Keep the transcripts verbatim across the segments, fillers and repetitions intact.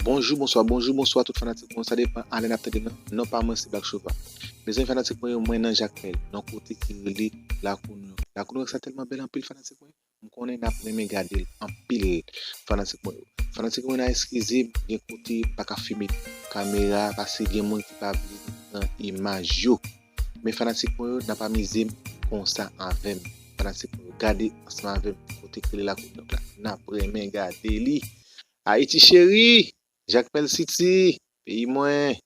Bonjou, bonswa, bonjou, bonswa tout fanatik mwen. Sa depann a lè n ap tande nan. Non pa mwen se Black Chouva. Mezanmi fanatik mwen yo, mwen nan Jakmèl, nan kote ki rele Lakou Nouyòk. Lakou Nouyòk sa tèlman bèl anpil fanatik mwen. M konnen n ap renmen gade l anpil fanatik mwen yo. Fanatik mwen yo, n a eskize m, gen kote m pa ka fimen kamera a, paske gen moun ki pa vle pran imaj yo. Men fanatik mwen yo, n ap amize m konsa avè m. Fanatik mwen yo, gade ansanm avè m kote k rele Lakou Nouyòk la. N ap renmen gade li. Ayiti cheri, Jakmèl City, peyi mwen.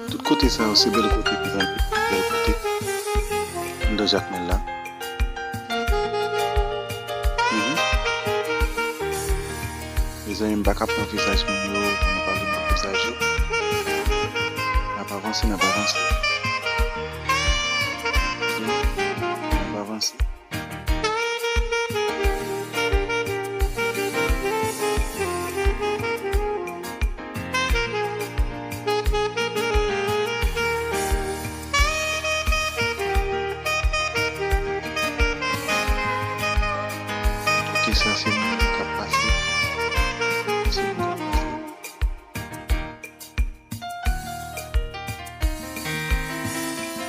Tout kote sa yo se bèl kote, mezanmi, bèl kote. Anndan Jakmèl la. Mhm. Mezanmi, m pa ka pran vizaj moun yo, pou nou pale de vizaj yo. N ap avanse, n ap avanse. Ok, n ap avanse. Ok, sa se moun k ap pase. Se moun k ap pase.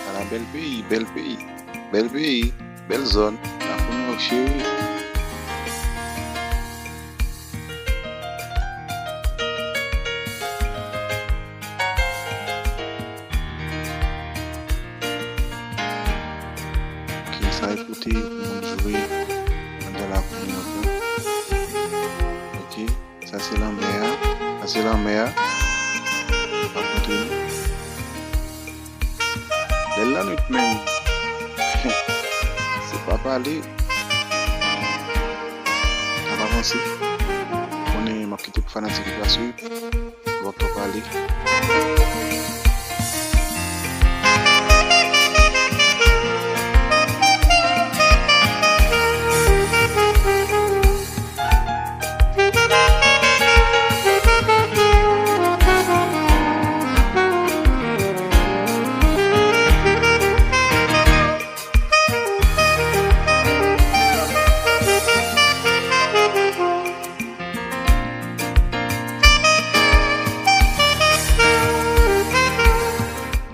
Ala bèl peyi, bèl peyi, bèl peyi, bèl zòn, Lakou Nouyòk cheri. Ok, sa e kote moun jwe anndan Lakou Nouyòk la. Ok. Sa se lanmè a. Sa se lanmè a. L ap montre nou. Lè l lannwit menm. Se pa pale. N ap avanse. Konnen m ap kite pou fanatik yo pase. L ap twò pale.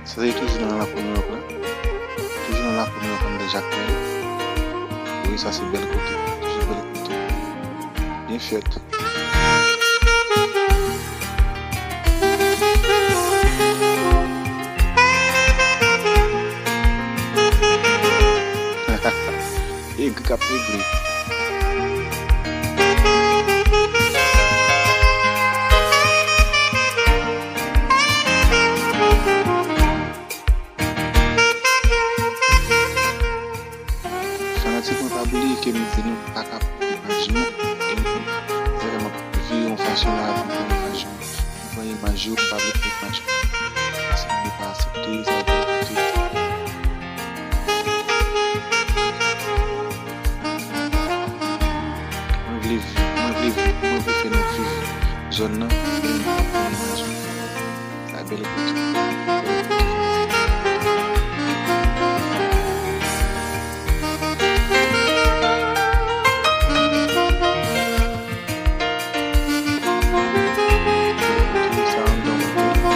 Sa se toujou nan Lakou Nouyòk la. Toujou nan Lakou Nouyòk anndan Jakmèl. Wi, sa se bèl kote. Toujou bèl kote. Byen fèt. Egri k ap egri. Fanatik mwen, pa bliye ke m di nou pa ka pran imaj nou. Gen moun, se lè m ap vire yon fason la pou pran imaj nou. M pran imaj yo, m pa vle pran imaj nou. Paske m pa aksepte sa, m pa aksepte. Mwen vle viv, mwen vle viv, mwen vle fè nou viv zòn nan, men nou pa pran imaj nou. Sa bèl kote. Sa anndan kote.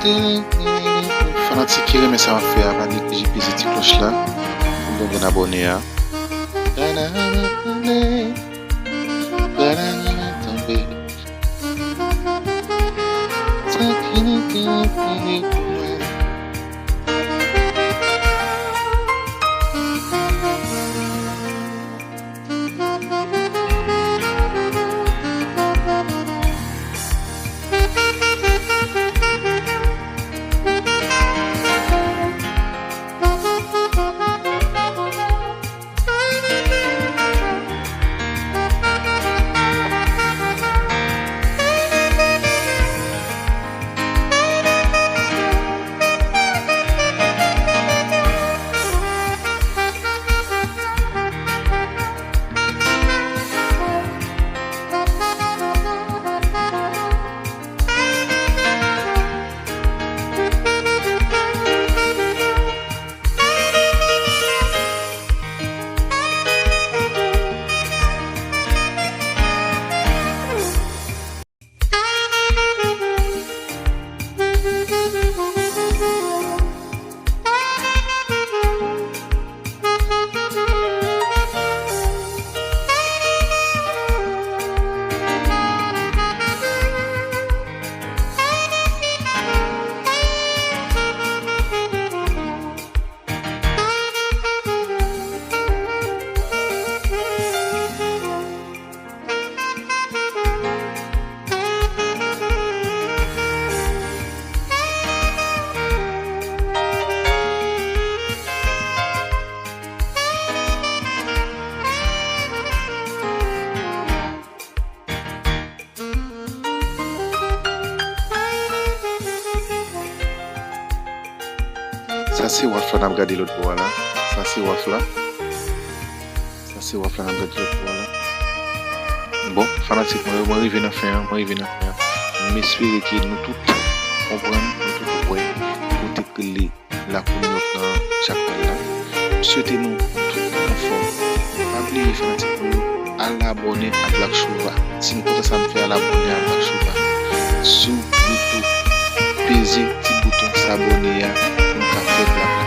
Fanatik ki renmen sa m ap fè a, pa neglije peze ti klòch la pou nou gen abòne a. Sa se waf la n ap gade lòt bò a la. Sa se waf la. Sa se waf la n ap gade lòt bò a la. Bon, fanatik mwen yo, mwen rive nan fen an, mwen rive nan fen an. M espere ke nou tout konprann, nou tout wè kote k rele Lakou Miyòk nan chapèl la. M swete nou tout anfòm. Pa bliye fanatik mwen yo, al abòne a Black Chouva. Si nou kontan sa m fè, al abòne a Black Chouva sou YouTube. Peze ti bouton sabòne a pou n ka fè Black